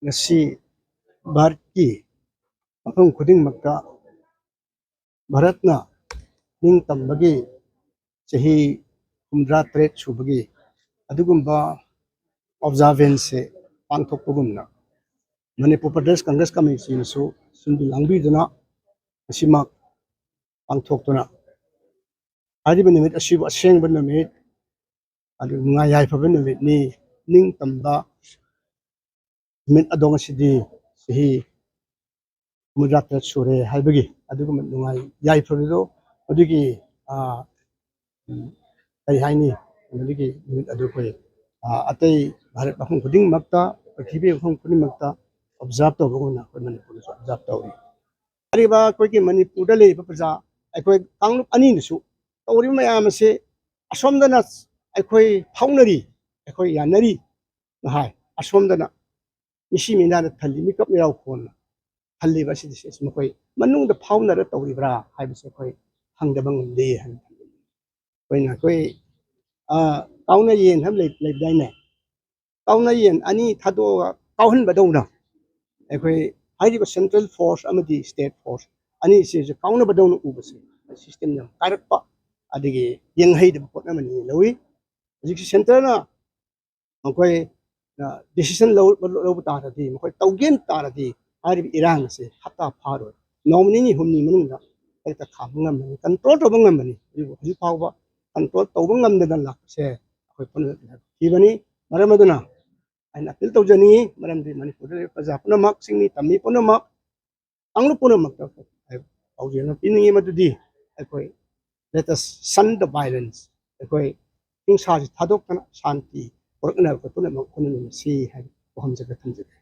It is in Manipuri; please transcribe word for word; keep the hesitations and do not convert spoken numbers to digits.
ꯉꯁꯤ ꯚꯥꯔꯠꯀꯤ ꯃꯐꯝ ꯈꯨꯗꯤꯡꯃꯛꯇ ꯚꯥꯔꯠꯅ ꯅꯤꯡꯇꯝꯕꯒꯤ ꯆꯍꯤ ꯍꯨꯝꯗ꯭ꯔꯥ ꯇꯔꯦꯠ ꯁꯨꯕꯒꯤ ꯑꯗꯨꯒꯨꯝꯕ ꯑꯣꯕꯖꯥꯔꯚꯦꯟꯁꯁꯦ ꯄꯥꯡꯊꯣꯛꯄꯒꯨꯝꯅ, ꯃꯅꯤꯄꯨꯔ ꯄ꯭ꯔꯗꯦꯁ ꯀꯪꯒ꯭ꯔꯦꯁ ꯀꯃꯤꯇꯤꯅꯁꯨ ꯁꯤꯟꯕꯤ ꯂꯥꯡꯕꯤꯗꯨꯅ ꯃꯁꯤꯃꯛ ꯄꯥꯡꯊꯣꯛꯇꯨꯅ, ꯍꯥꯏꯔꯤꯕ ꯅꯨꯃꯤꯠ ꯑꯁꯤꯕꯨ ꯑꯁꯦꯡꯕ ꯅꯨꯃꯤꯠ, ꯑꯗꯨ ꯅꯨꯡꯉꯥꯏ ꯌꯥꯏꯐꯕ ꯅꯨꯃꯤꯠꯅꯤ, ꯅꯤꯡꯇꯝꯕ ꯅꯨꯃꯤꯠ ꯑꯗꯣ ꯉꯁꯤꯗꯤ ꯆꯍꯤ ꯍꯨꯝꯐꯨꯇꯔꯥ ꯇꯔꯦꯠ ꯁꯨꯔꯦ ꯍꯥꯏꯕꯒꯤ ꯑꯗꯨꯒꯨꯝꯕ ꯅꯨꯡꯉꯥꯏ ꯌꯥꯏꯐꯕꯗꯣ, ꯑꯗꯨꯒꯤ, ꯑꯥ, ꯎꯝ, ꯀꯔꯤ ꯍꯥꯏꯅꯤ, ꯃꯗꯨꯒꯤ ꯅꯨꯃꯤꯠ ꯑꯗꯨ ꯑꯩꯈꯣꯏ, ꯑꯥ, ꯑꯇꯩ ꯚꯥꯔꯠ ꯃꯐꯝ ꯈꯨꯗꯤꯡꯃꯛꯇ, ꯄ꯭ꯔꯤꯊꯤꯕꯤ ꯃꯐꯝ ꯈꯨꯗꯤꯡꯃꯛꯇ ꯑꯣꯕꯖꯥꯔꯚ ꯇꯧꯕꯒꯨꯝꯅ ꯑꯩꯈꯣꯏ ꯃꯅꯤꯄꯨꯔꯗꯁꯨ ꯑꯣꯕꯖꯥꯔꯚ ꯇꯧꯔꯤ꯫ ꯍꯥꯏꯔꯤꯕ ꯑꯩꯈꯣꯏꯒꯤ ꯃꯅꯤꯄꯨꯔꯗ ꯂꯩꯔꯤꯕ ꯄ꯭ꯔꯖꯥ, ꯑꯩꯈꯣꯏ ꯀꯥꯡꯂꯨꯞ ꯑꯅꯤꯅꯁꯨ ꯇꯧꯔꯤꯕ ꯃꯌꯥꯝ ꯑꯁꯤ ꯑꯁꯣꯝꯗꯅ ꯑꯩꯈꯣꯏ ꯐꯥꯎꯅꯔꯤ, ꯑꯩꯈꯣꯏ ꯌꯥꯅꯔꯤ ꯍꯥꯏ, ꯑꯁꯣꯝꯗꯅ ꯃꯤꯁꯤ ꯃꯤꯅꯥꯅ ꯊꯜꯂꯤ, ꯃꯤꯀꯞ ꯃꯤꯔꯥꯎ ꯈꯣꯟꯅ ꯊꯜꯂꯤꯕ ꯑꯁꯤꯗꯤ ꯁꯤ ꯃꯈꯣꯏ ꯃꯅꯨꯡꯗ ꯐꯥꯎꯅꯔ ꯇꯧꯔꯤꯕ꯭ꯔꯥ ꯍꯥꯏꯕꯁꯦ ꯑꯩꯈꯣꯏ ꯍꯪꯗꯕ ꯉꯝꯗꯦ ꯍꯥꯏꯅ ꯈꯜꯂꯤ꯫ ꯑꯩꯈꯣꯏꯅ ꯑꯩꯈꯣꯏ, ꯑ, ꯀꯥꯎꯅ ꯌꯦꯟ ꯍꯥꯏꯕ ꯂꯩ-, ꯂꯩꯕꯗꯥꯏꯅꯦ? ꯀꯥꯎꯅ ꯌꯦꯟ ꯑꯅꯤ ꯊꯥꯗꯣꯛꯑꯒ ꯀꯥꯎꯍꯟꯕꯗꯧꯅ ꯑꯩꯈꯣꯏ ꯍꯥꯏꯔꯤꯕ ꯁꯦꯟꯇ꯭ꯔꯦꯜ ꯐꯣꯔꯁ ꯑꯃꯗꯤ ꯁ꯭ꯇꯦꯠ ꯐꯣꯔꯁ ꯑꯅꯤꯁꯤꯁꯨ ꯀꯥꯎꯅꯕꯗꯧꯅ ꯎꯕꯁꯦ ꯁꯤꯁꯇꯦꯝ ꯌꯥꯝ ꯀꯥꯏꯔꯛꯄ, ꯑꯗꯒꯤ ꯌꯦꯡꯍꯩꯗꯕ ꯄꯣꯠ ꯑꯃꯅꯤ ꯂꯧꯏ꯫ ꯍꯧꯖꯤꯛꯁꯤ ꯁꯦꯟꯇꯔꯅ ꯃꯈꯣꯏ, ꯑ, ꯗꯤꯁꯤꯖꯟ ꯂꯧ-, ꯂꯧꯕ ꯇꯥꯔꯗꯤ, ꯃꯈꯣꯏ ꯇꯧꯒꯦꯅ ꯇꯥꯔꯗꯤ ꯍꯥꯏꯔꯤꯕ ꯏꯔꯥꯡ ꯑꯁꯦ ꯍꯞꯇꯥ ꯐꯥꯔꯣꯏ, ꯅꯣꯡꯃ ꯅꯤꯅꯤ ꯍꯨꯝꯅꯤ ꯃꯅꯨꯡꯗ ꯍꯦꯛꯇ ꯈꯥꯝꯕ ꯉꯝꯃꯅꯤ, ꯀꯟꯇ꯭ꯔꯣꯜ ꯇꯧꯕ ꯉꯝꯃꯅꯤ꯫ ꯑꯗꯨꯕꯨ ꯍꯧꯖꯤꯛ ꯐꯥꯎꯕ ꯀꯟꯇ꯭ꯔꯣꯜ ꯇꯧꯕ ꯉꯝꯗꯅ ꯂꯥꯛꯄꯁꯦ ꯑꯩꯈꯣꯏ ꯄꯨꯝꯅꯃꯛ ꯊꯤꯕꯅꯤ꯫ ꯃꯔꯝ ꯑꯗꯨꯅ ꯑꯩꯅ ꯑꯄꯤꯜ ꯇꯧꯖꯅꯤꯡꯉꯤ, ꯃꯔꯝꯗꯤ ꯃꯅꯤꯄꯨꯔꯗ ꯂꯩꯔꯤꯕ ꯄ꯭ꯔꯖꯥ ꯄꯨꯝꯅꯃꯛ, ꯆꯤꯡꯃꯤ ꯇꯝꯃꯤ ꯄꯨꯝꯅꯃꯛ, ꯀꯥꯡꯂꯨꯞ ꯄꯨꯝꯅꯃꯛꯇ ꯑꯩ ꯄꯥꯎꯖꯦꯜ ꯑꯃ ꯄꯤꯅꯤꯡꯉꯤ, ꯃꯗꯨꯗꯤ ꯑꯩꯈꯣꯏ let us shun the violence, ꯑꯩꯈꯣꯏ ꯍꯤꯡꯁꯥꯁꯤ ꯊꯥꯗꯣꯛꯇꯅ ꯁꯥꯟꯇꯤ ꯄꯨꯔꯛꯅꯕ ꯄꯨꯝꯅꯃꯛ ꯍꯣꯠꯅꯃꯤꯟꯅꯁꯤ ꯍꯥꯏꯕ ꯋꯥꯍꯪꯁꯤꯗ ꯊꯝꯖꯒꯦ꯫